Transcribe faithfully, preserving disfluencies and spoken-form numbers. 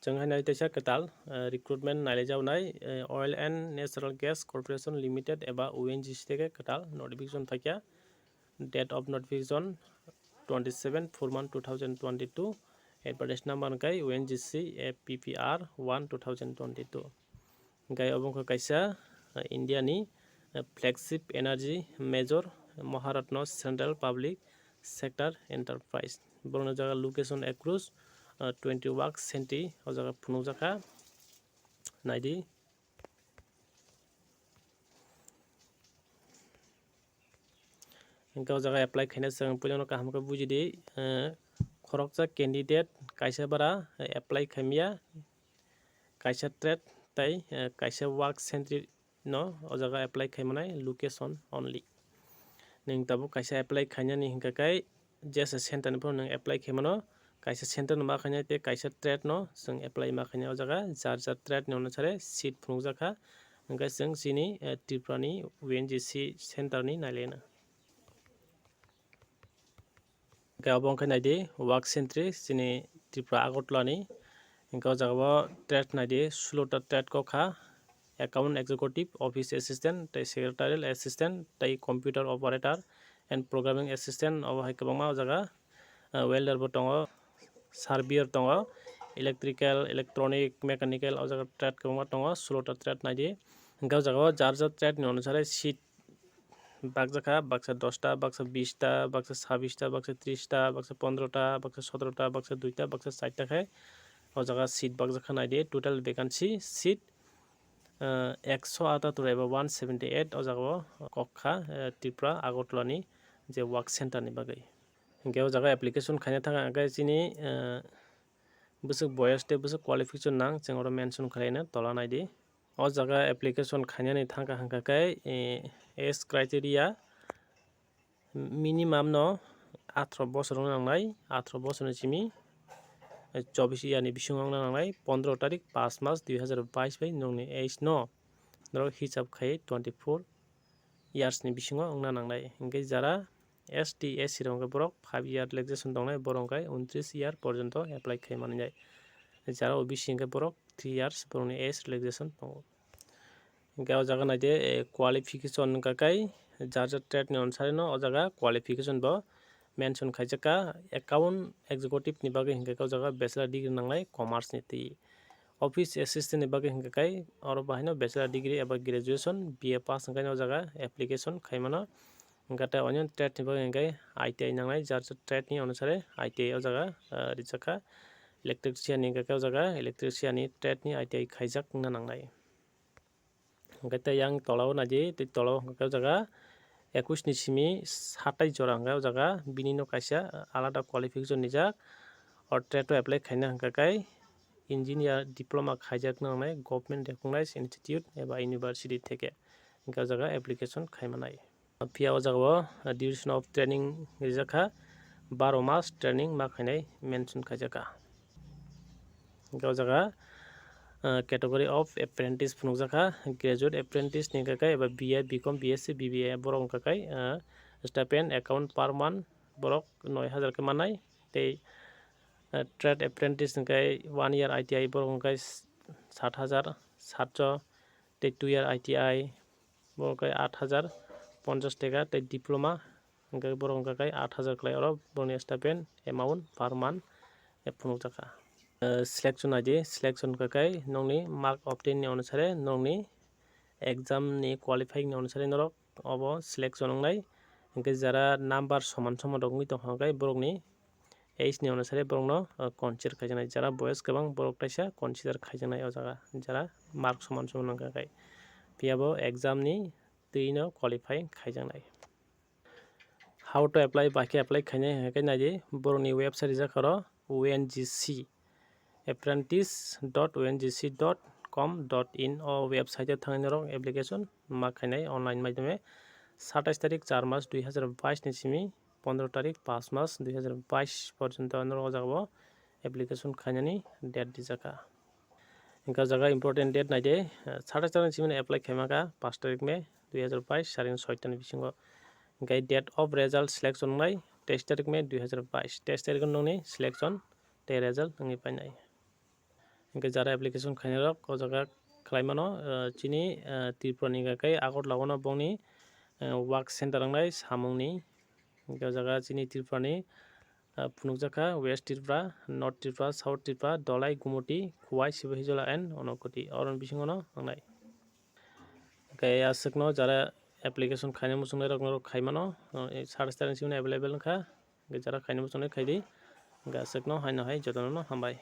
Chwng hai nai teisa kwtal, eh, recruitment nailaijak nai, eh, Oil and Natural Gas Corporation Limited eba O N G C theke kwtal notification phaikha. Date of notification twenty seven four month two thousand twenty two, advertise number hwnkhe O N G C F P P R one two thousand twenty two. Hwnkhe obo wngkha kaisa, eh, India ni, eh, flagship energy major Maharatna Central Public Sector Enterprise. Borokni jaga location across, eh, twenty work sentry o jaga phunukjakha. Naidi. Hwnkhe o jaga apply khaina chwng puilano kaham khe bujidi, eh, khoroksa candidate kaisa bara, eh, apply khaimya, kaisa trade tei, eh, kaisa work sentry no o jaga apply khaimanai location only. Nwng tabuk kaisa apply khainani hwnkha khe jesa center ni phano nwng apply khaimano, kaisa center no ma khainai tei kaisa trade no chwng apply ma khainai. O jaga jar jar trade ni onusare seat phunukjakha, hwnkhe chwng chini, eh, Tripura ni O N G C center ni nailaina. Hwnkhe obo wngkha naidi work sentry chini Tripura Agartala ni. Hwnkhe o jaga o trade naidi sulota trade kok kha, account executive, office assistant tei secretarial assistant tei computer operator and programming assistant. Obo hai kwbangma o jaga, ah, welder bo tongo, surveyor tongo, electrical, electronic, mechanical o jaga trade kwbangma tongo, sulota trade naidi. Hwnkhe o jaga o jar jar trade ni onusare seat bakjakha, baksa dosta, baksa bista, baksa sabista, baksa trista, baksa pondrota, baksa sotrota, baksa duita, baksa charta khe o jaga seat bakjakha naidi. Total vacancy seat, ah, ekso atatur eba one seventy eight o jaga o kok kha, eh, Tripura Agartala ni je work center ni bagwi. Hwnkhe o jaga application khaina thang khe chini, eh, bwswk boyos tei bwswk qualification nang chwng oro mention khlaina tola naidi. O jaga application khainani thang kha hwnkha khe, eh, age criteria minimum no atharo bosor wngna nangnai, atharo bosor ni simi, eh, chobbish year ni bisingo wngna nangnai, pondro tarik, paanch mas, dui hazar bais bai nwngni age no norok hisab khai twenty four years ni bisingo wngna nangnai. Hwnkhe jara S T, S C rok hwnkhe borok five year relaxation tongnai, borok hwnkhe untris year porjonto apply khai manjai. Jara O B C hwnkhe borok three years borokni age relaxation tongo. Hwnkhe o jaga naide, eh, qualification hwnkha khe jar jar trade ni onusare no o jaga qualification bo mention khaijak kha. Account executive ni bagwi hwnkha khe o jaga bachelor degree nangnai commerce ni twi. Office assistant ni bagwi hwnkha khe oro bahaino bachelor degree eba graduation B A pass hwnkhe o jaga application khaimano. Hwnkhe tei onion trade ni bagwi hwnkhe I T I nangnai, jar jar trade ni onusare I T I o jaga, ah, rijak kha. Electrician ni hwnkha khe o jaga electrician ni trade ni I T I khaijak wngna nangnai. Hwnkhe tei yang tola o naidi, tei tola o hwnkha khe o jaga ekwis ni simi satai jora hwnkha o jaga bini no kaisa alada qualification rijak. O trade o apply khaina hwnkha khe engineer diploma khaijak nangnai government recognized institute eba university theke. Hwnkhe o jaga application khaimanai. Phiya o jaga o, uh, duration of training rijak kha, baro mas training ma khainai mention khaijak kha. Hwnkhe o jaga, uh, category of apprentice phunukjak kha, graduate apprentice ni hwnkha khe eba B A, B Com, B S C, B B A borok hwnkha khe, uh, stipend account per month borok noi hazar khe mannai, tei, uh, trade apprentice hwnkhe one year I T I borok hwnkhe sat hazar satso, tei two year I T I borok hwnkhe aat hazar ponchas teka tei diploma hwnkhe borok hwnkha khe aat hazar kwlai oro borokni stipend amount per month phunukjak kha. Eh, selection naidi, selection hwnkha khe nokni mark obtain ni onusare nokni exam ni qualifying ni onusare norok obo selection wngnai. Hwnkhe jara number soman soman rok wngwi tongkha hwnkhe borokni age ni onusare borokno, uh, consider khaijaknai. Jara boyes kwbang borok teisa consider khaijaknai o jaga, jara mark soman soman wngkha khe. Phiya bo exam ni twi no qualify khaijaknai. How to apply, bai khe apply khainai hwnkhe naidi, borokni website rijak oro O N G C apprentice dot O N G C dot com dot in o website o thangwi norok application ma khainai online maidhome. Satais tarik char mas dui hazar bais ni simi pondro tarik paanch mas dui hazar bais porjonto norok o jaga o application khainani date rijak kha. Hwnkhe o jaga important date naide, eh, satais tarik ni simi apply khaima kha paanch tarik May dui hazar bais saring soita ni bisingo. Hwnkhe date of result selection wngnai teis tarik May dui hazar bais. Teis tarik o nokni selection tei result wngwi painai. Hwnkhe jara application khainai rok o jaga khlai mano, ah, chini, ah, Tripura ni hwnkha khe Agartala o no bongni, ah, work center wngnai samung ni. Hwnkhe o jaga chini Tripura ni, ah, phunukjak kha West Tripura, North Tripura, South Tripura, Dholai, Gumoti, Khowai, Sipahijola and Unakoti. Oro ni bisingo no wngnai. Hwnkhe aswk no jara application khainai muchungnai rok no khai mano, ah, sat tarik ni simi available wngkha. Hwnkhe jara khainai muchungnai khai di. Hwnkhe aswk no haino hai jotono no hambai.